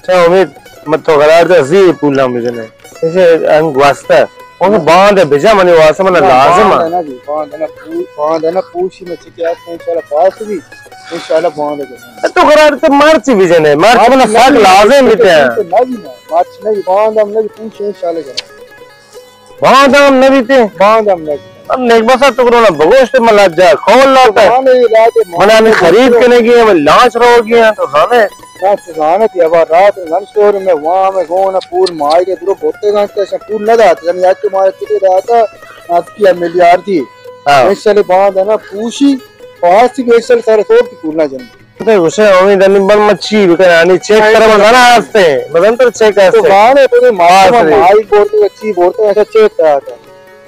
اچھا، امید، من تو قرار دے زی پولاں بجنے۔ اسے انگ واسطہ۔ اون باند بجا منی واسطہ من لازم باند ہے۔ نہ جی، باند ہے نہ پو-، باند ہے نہ پوشی میں چکے آتے ہیں، انشاءاللہ پاس بھی، انشاءاللہ باند ہے۔ تو قرار تو مرچی بجنے، مرچ من سک لازم بیتے ہیں۔ نہ جی نہ، مرچ نہ جی، باند ہم نہ جی، پوشی انشاءاللہ جنے۔ باند ہم نہ بیتے۔ باند ہم نہ بیتے۔ اب نیک بسا تو کرونا بگوشت ملا جا کھول لاتا۔ مانے یہ رات ہے، منا نے خرید کرنے گئے، میں لانچ رو گیا تو زانے۔ رات زانت یا بار رات من شور میں وہاں میں گونا پور مائی کے درو بوتے گانتے شا پور نہ دات، یعنی آج کے مارے چکے داتا، آج کی میلیاردی۔ ہاں۔ انشاءاللہ باند ہے نا پوشی، پاس بھی انشاءاللہ سارے سور کی پور نہ جنگی۔ تے گوشے، امید انی بن ما چی بکن، انی چیک کرا مزانا ہستے، مزن تر چیک تو ہستے۔ گانے تو دے ماما مائی بورتے، چی بورتے، ایسا چیک کرا تھا۔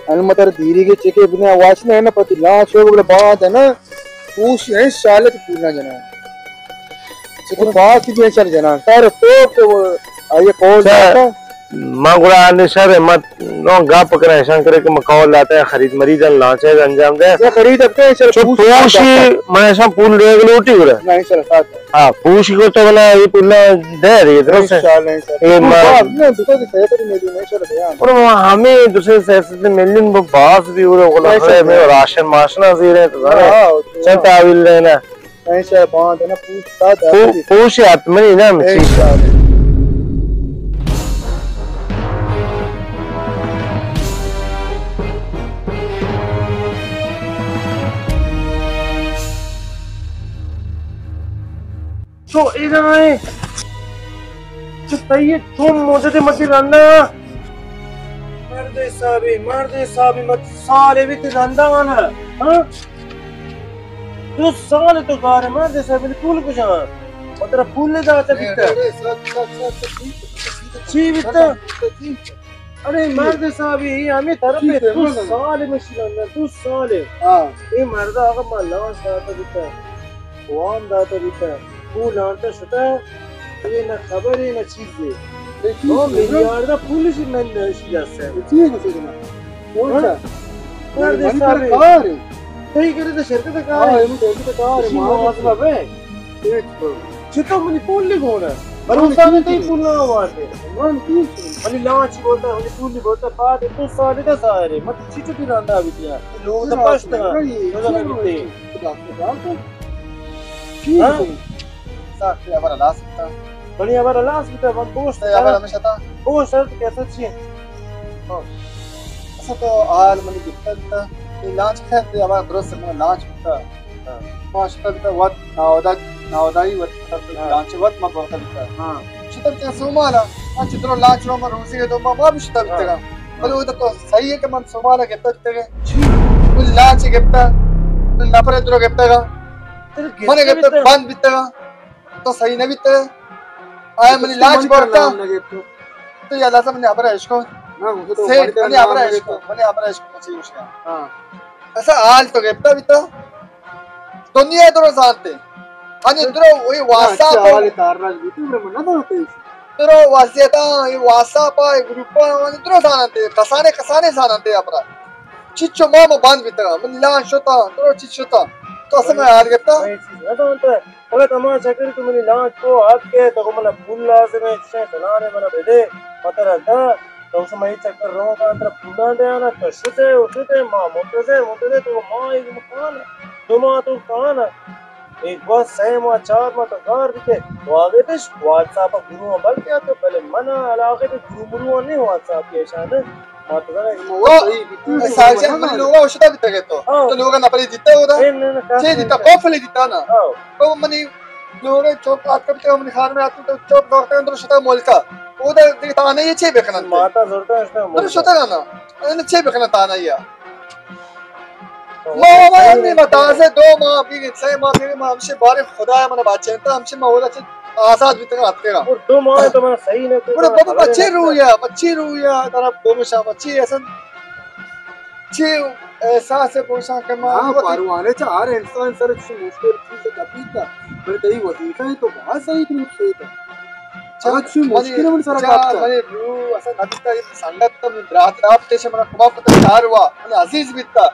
ان متر دیری کے چیکے بنا واش نے نا پتی لا شو بڑا بات ہے نا، پوش ہے شالت پورا جنا۔ چیکے پاس کی بھی چل جنا، سارے تو تو آئیے کال اچھا۔ جاتا۔ ما گڑا آنے شر ہے، ما نو گپ کرے، شان کرے کہ ما کال لاتے ہیں، خرید مرید لانچ ہے انجام دے۔ یہ خرید اب کے شر چو پوش پوشی، جاتا۔ ما ایسا پول دے گلوٹی گڑا۔ نہیں سر، ساتھ ہے۔ ہاں، پوشی کو تو بنا یہ پول دے دے، درست ہے۔ انشاءاللہ، انشاءاللہ۔ یہ ما پول بعد میں دوسرے سے تو نہیں دوں، انشاءاللہ دے آنا۔ اور وہ ہمیں دوسرے سے، سے ملین وہ باس بھی ہو رہا، انشاءاللہ۔ میں راشن ماشنا زیرے تو زیرے۔ ہاں، ہاں، چند تعویل لینا۔ انشاءاللہ، باند ہے نا، پوش تا دا پو-، پوش حتمنی نا، مچی۔ انشاءاللہ۔ تو ادا ہے۔ تو تئی چون موجود متی رندا۔ مرد حسابی، مرد حسابی مت سالے بیت رندا آنا۔ ہاں؟ دو سال تو کار ہے، مرد حسابی، پول کجا؟ و ترا پول نہ داتا بیتا۔ چی بیتا؟ ارے مرد حسابی، یہ ہمیں طرف ہے، دو سال مشین اندر، دو سال۔ ہاں۔ یہ مرد آقا ما لانچ داتا بیتا۔ وام داتا بیتا، پول آنتا شتا، یہ نہ خبر ہے نہ چیز ہے۔ اے چیز دو ہے، میلیارد پول سی من نشی دست ہے۔ اے چیز ہے، کون ہاں؟ سا؟ کار دے من سارے۔ کار ہے۔ تئی کرے تو شرکت کار ہاں، ہے۔ یہ شرکت کار ہے، اسی ماں محاسبہ بے۔ ایک تو۔ چطور منی پول نہیں گونا؟ بھروسہ نہیں تئی پول نہ مارتے۔ من پول سے۔ منی لانچ بولتا، منی پول نہیں بولتا، بعد تو سارے دا سارے۔ مت چیچو دی راندا بھی دیا۔ لوگ تو پشت نا۔ چی ہاں؟ بکنی؟ ساخت ہبر ہلاس بوتا۔ منی ہبر ہلاس بوتا، من گوشت تئی ہبر ہمیشہ تا۔ گوشت ارت کیسا چی؟ ہاں۔ اسا تو حال منی گپتا بوتا۔ یہ لانچ خیر تئی ہبر درست من لانچ بوتا۔ ہاں۔ ما شتا بوتا وقت ناودا، ناودائی وقت ہاں۔ لانچ وقت ما بوتا بوتا۔ ہاں۔ شتا بوتا سومالا۔ ما چترو لانچ رو ما روزی کے دو ما، ما بھی شتا بوتا۔ ہاں۔ بلے وہ تو صحیح ہے کہ من سومالا گپتا بوتا۔ چی؟ تو لانچ گپتا، تو نفر درو گپتا گا۔ من گپتا بند بیتا گا۔ تو صحیح نہ بیتا۔ آیا منی لانچ بڑتا۔ تو یا لازم منی ہبر اشکو۔ سیٹ، منی ہبر اشکو، منی ہبر اشکو، چی اشکا۔ ہاں۔ ایسا حال تو گپتا بیتا۔ دنیا درو زانتے۔ ہنی درو وہی واسا کو۔ درو واسیتا، یہ واسا پا، یہ گروپا، ہنی درو زانتے۔ کسانے، کسانے زانتے اپرا۔ چچو ماما باند بیتگا، من لان شتا، درو چچ شتا۔ تو اصل میں یاد گپتا۔ میں چیز نہ زانتا۔ فقط ہما چکر تو منی لانچ کو آت کے، تو من پول لازم ہے، چشیں فلانے من بدے، پتر دا۔ تو اس میں چکر رو کا تر پولا دے آنا، تو شتے، او شتے، ما منتظر، منتظر، تو ما ایک مکان، دو ماہ تو کان۔ ایک بار سہ ماہ، چار ماہ تو کار بیتے۔ تو آگے تش، واتساپ گروہ بلکہ تو پہلے من علاقے تو گروہ مرو نہیں واتساپ کے شان۔ ما تو زاناں۔ ساجد منی لوگا اوشتا بیتگ تو۔ ہاں۔ تو لوگا نپری دیتا ہودا؟ چے دیتا؟ قفل دیتا نا۔ ہاں۔ تو منی لوگا چوک آتکا بیتگ، منی خان میں آتکا تو چوک دوکتا اندر شتا ملکا۔ اودا دیتا نہیں چے بکنن؟ ماتا زورتا ہے اس میں تو ملکا۔ شتا نا۔ انا چے بکنن تانا یا؟ ما، ما، ما، ما تازہ دو ماہ بیگن، سہ ماہ بیگن، ما ہمشے بارے خدا ہے منا بچینتا، ہمشے ما اودا چے آزاد بیتگاں اتکگاں۔ اور دو ماہ تو من صحیح نہ کرتا۔ بڑا بابا بچے رویا، بچے رویا، ترا بومشا بچے اصلا چے احساس ہے بوشاں کہ ما ہاں، وقت پروانے چا ہر انسان سر چی مشکل چیز کپیتا، پر تئی وظیفہ ہے تو بہت صحیح تھی سے۔ چا آج چی منی، مشکل من سر چا کپتا۔ منی روح اصلا نبیتا، یہ سنگت تو من برات رابطے سے منا کما پتہ چار ہوا، من عزیز بیتا۔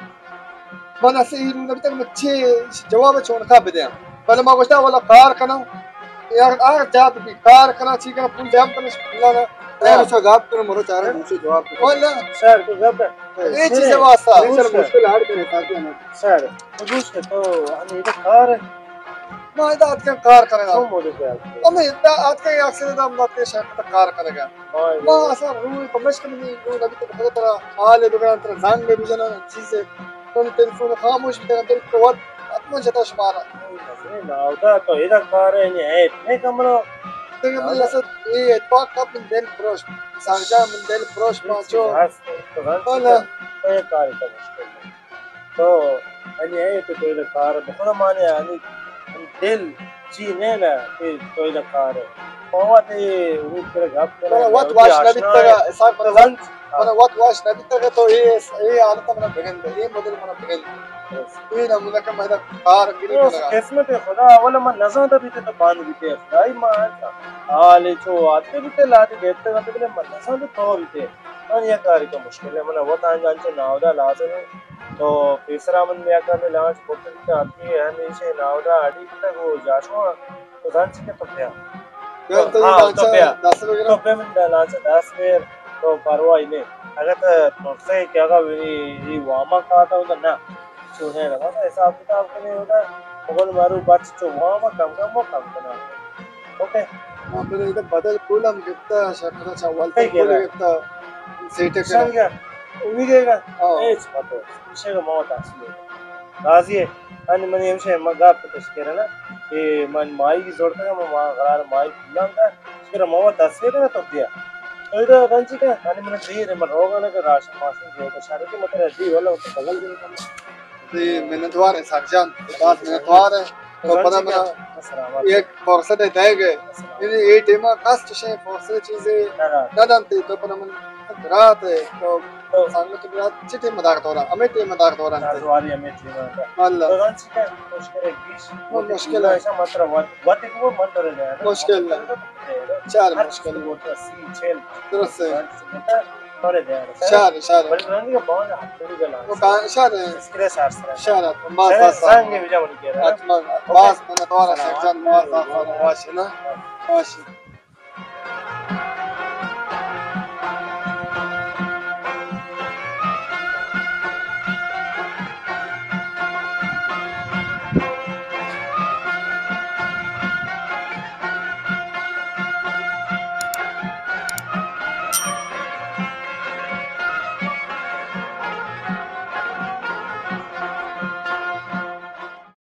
من اسے ای روح نبیتگ من چے جواب چونکا بدیاں۔ بلے ما گوشتا والا کار کناں، یار، آ جات بھی کار کرا، چی کرا، پول جام کرا، پولا نا۔ اے ہاں۔ چو گپ کرو، مرو چارے دوسرے جواب دے۔ واللہ۔ سر، تو گپ ہے۔ اے چیز واسطہ۔ سر، مشکل ہار کرے، تاکہ نا۔ سر، تو دوست ہے، تو ہمیں یہ کار ہے۔ ما ادا آتکاں کار کنگا۔ ہمیں ادا آتکاں یک سال ادا ہم آتکاں شہر تا کار کنگا۔ ما اصلاً روح پمش کنی، روح نبی تو پتہ ترا حال بگڑا، ترا زنگ بجنا، چیزے۔ تو ٹیلیفون خاموش بتگا، دل کو وقت حتماً جتا شمارا۔ ناودا تو ادا کار ہے، نہیں ہے، نہیں کمرو۔ دیکھ، من اصلاً یہ اتفاق کا من دل پروش، سرجان من دل پروش پانچو۔ تو یہ کار ہے، تو مشکل ہے۔ تو انی اے تو تویل کار بخدا مانے انی دل چی نے نا کہ تویل کار۔ وت امید کرے گپ کرے، وت واش نہ بیتگا، حساب کرے۔ من وت واش نہ بیتگا تو اے، اے حالت من بگند، اے مدل من بگند۔ اے نمونہ کہ من کار گری کنگا۔ قسمت خدا، اول من نزانتا بیتے تو بند بیتے خدائی ما۔ حال چو آتے بیتے لاتے گپتگا تو بلے من نزانتا تو بیتے۔ من یک کاری تو مشکل ہے، من وت انچو ناودا لازم ہے۔ تو پیسرا من میاکان نے لانچ کرتگ کہ آتی ہمیشہ ناودا اڈی تک وہ جاشوا تو زانچ کہ تو بیا۔ بیا تو ہاں، تو لانچ بیا۔ دست بگیرا۔ تو بیا من دا لانچ دست بیر، تو پرواہی نہیں۔ اگر تو ترسے کہ اگر وی، وی واما کاتا ہوتا نا، چونے لگا، تو حساب کتاب کنے ہوتا، مگل مارو بچ چو واما کم کم وہ کم کنا۔ اوکے۔ ہاں، بلے ادا بدل پول ہم گپتا، شکر چا والتا پول گپتا، سیٹے کرا۔ سنگا، امید ہے گا؟ ہاں۔ اے چپتو، اسے گا موت اصلی ہے۔ راضی ہے۔ ان منی ہمشے مگا پتش کرنا، کہ من مائی کی زورتا، من ما غرار مائی پولان تا، شکر موت اصلی ہے تو دیا۔ تو ادا رنچی کا، ان من دیر ہے، من روگا نہ کہ راشن ماشن دے، تو شرکی مت دی، والا تو بغل دے۔ جی، منتوار ہیں سر جان، باز منتوار ہیں۔ تو پدا منا یک فرصت دے گئے۔ یعنی اے ٹیما کس چشیں فرصت چیزے نہ دنتے، تو پدا من برات ہے، تو سنگت برات چی ٹیم دار دورا، ہمیں ٹیم دار دورا۔ اللہ۔ مشکل ہے۔ مشکل ہے۔ چار مشکل۔ درست ہے۔ شر، شر۔ شر۔ باز، باز، باز منتوار سر جان، باز، باز، باز باز۔